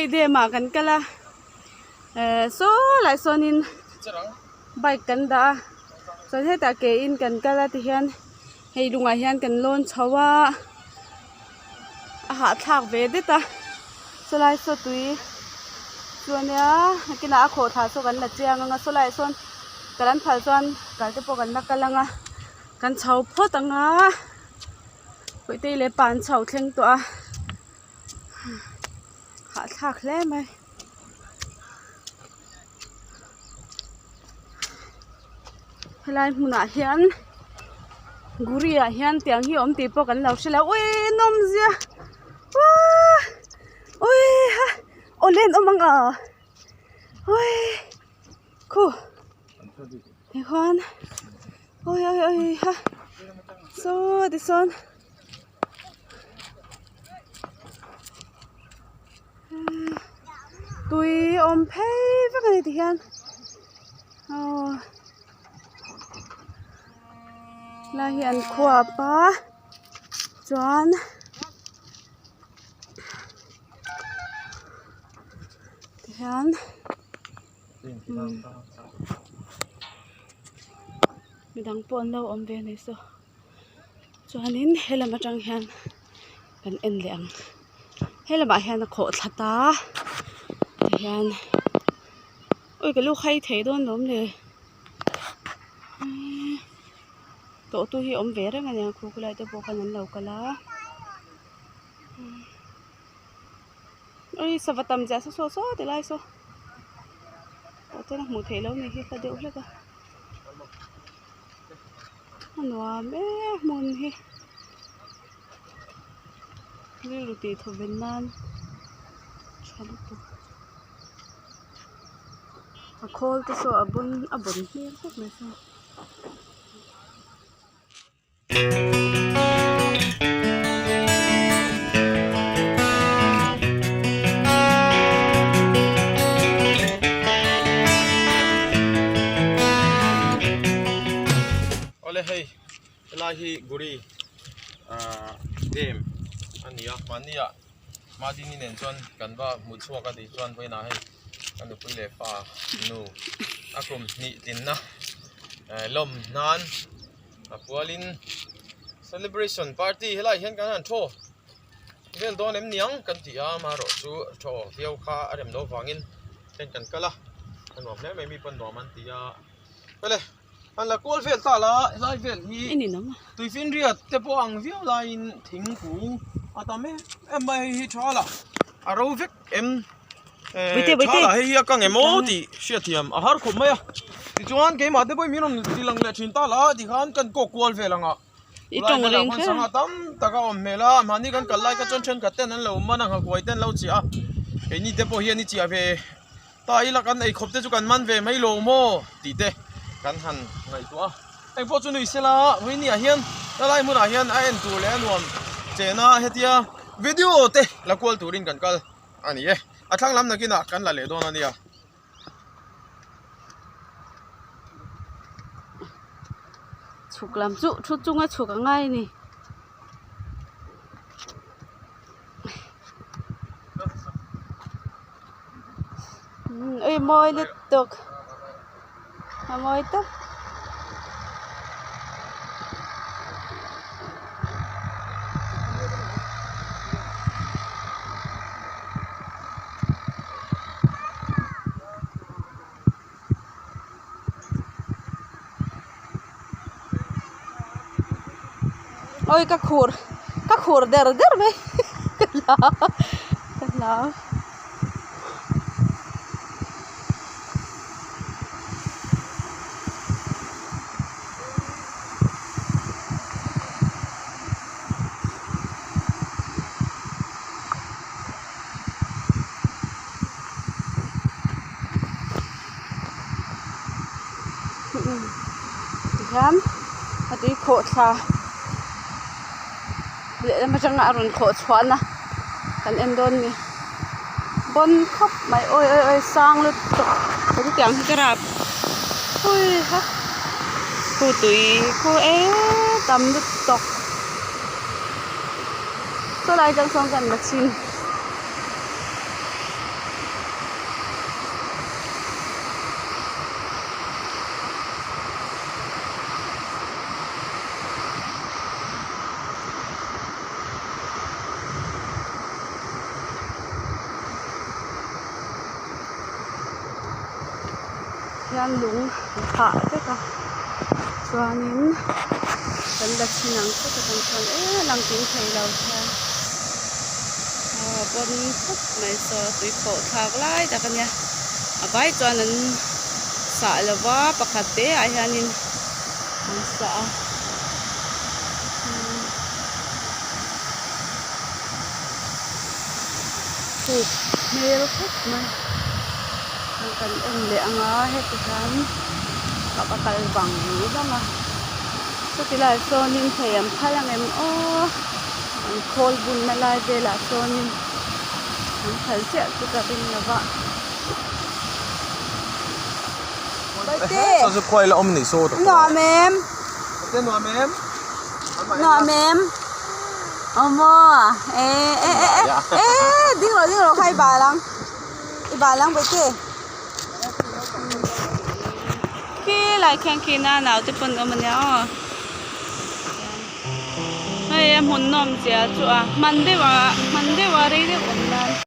Hei dam ah kan kal a eh saw lai sawnin bike kan dah a chuan hetah ke in kan kal a tihian hei lungah hian kan lawn chho a a hahthlak ve det a sawlai saw tui chu ania nakinah a khawh thla saw kan la chiang ang a sawlaiah sawn kal an phal chuan kal te pawh kan la kal ang a kan chho phawt ang a Puitei leh pa an chho thleng tawh a hahthlak hle mai. Helai hmunah hian guri ah hian tiang hi a awm tih pawh kan lo hre lo ui nawm zia uaa ui ha awle an awm ang a ui khu tikhuan ui ui ui ha saw tisawn. Tui awm phei vek a ni tihian aw lai hi an khuap a chuan tihian midang pawh an lo awm ve a ni saw. Chuanin helam atang hian kan en leh ang helamah hian a khawh thla ta tihian awi ka lu khai thei dawn lawm le tawh tu hi a awm ve reng a nia khu khulai te pawh khan an lo kal a awi sava tam zia saw saw saw ti lai saw tah chuan a hmuh theih loh a ni hi hla deuh hlek a. A nuam em hmun hi rilru tih thaw ven nan tha lutuk a khawl te saw a bawn a bawn hmel khawp mai saw. Awle hei helai hi guri ah dam a ni a mahni ah Madini nen chuan kan va hmu chhuak a tih chuan vawiinah hei ka nupui leh pa nu a kum hnih tlinna lawm nan a pualin celebration party helaiah hian kan han thaw vel dawn em niang kan ti a amaherawh chu thaw viau kha a rem loh avangin heng kan kal a a nuam hle mai mi pawn nuam an ti a awle an la kual vel ta la helai vel hi tuifinriat te pawh ang viau laiin thingkung a tam em em mai hei hi tha la a ro vek em. Tha lah hei hi a kang em aw tih hriatthiam a har khawp mai a tichuan keimah te pawhin min rawn ti lang leh thin ta la tikhan kan kawk kual vel ang a lai velah khuan sangha tam tak a awm hmel a mahni kan kal lai kha chuan thenkhat ten an lo man a nghakuai te an lo chiah a keini te pawh hian i chiah ve ta ila kan ei khawp te chu kan man ve mai lo maw tih te kan han ngaihtuah a engpawh chu nui sela vawinia hian helai hmunah hian a en tur leh a nuam chen a hetia video te la kual turin kan kal. A ni e, a thlang lam nakinah kan la leh dawn a nia. Chhuk lam chu thu chunga chhuk a ngai a ni. Ui mawi lutuk a mawi tawp. Awi ka khur ka khur der der mai ka hlau ka hlau. Tihian a tui khawh thla lehlam atanga a rawn khawh chhuahna kan en dawn a ni bawn khawp mai awi awi awi sang lutuk chutiang hi ka rap hui ha khu tui khu em tam lutuk saw lai atang sawn kan la chhin. Hian lung an phah vek a chuanin kan la chhin ang khawp atang chuan e lang kim thei lo hian aw pawn khawp mai saw tui khawh thlak lai tak ania a vai chuan an sah lo va pakhat te ah hianin an sah a. Thuk hmel khawp mai an kan en leh ang a heti hian ka va kal vang vang a chuti lai sawnin thei an phal ang em aw an khawl bunna lai velah sawnin an phal chiah chu ka ring lo va. Nuam em? Nuam em? Awmaw e e e e ding rawh ding rawh kha i bal ang i bal ang bawihtei. Khi lai khian khi na naute pawn awm ania aw hei a hmun nawm zia chu a hman deuh a hman deuh a rei deuh awm nan.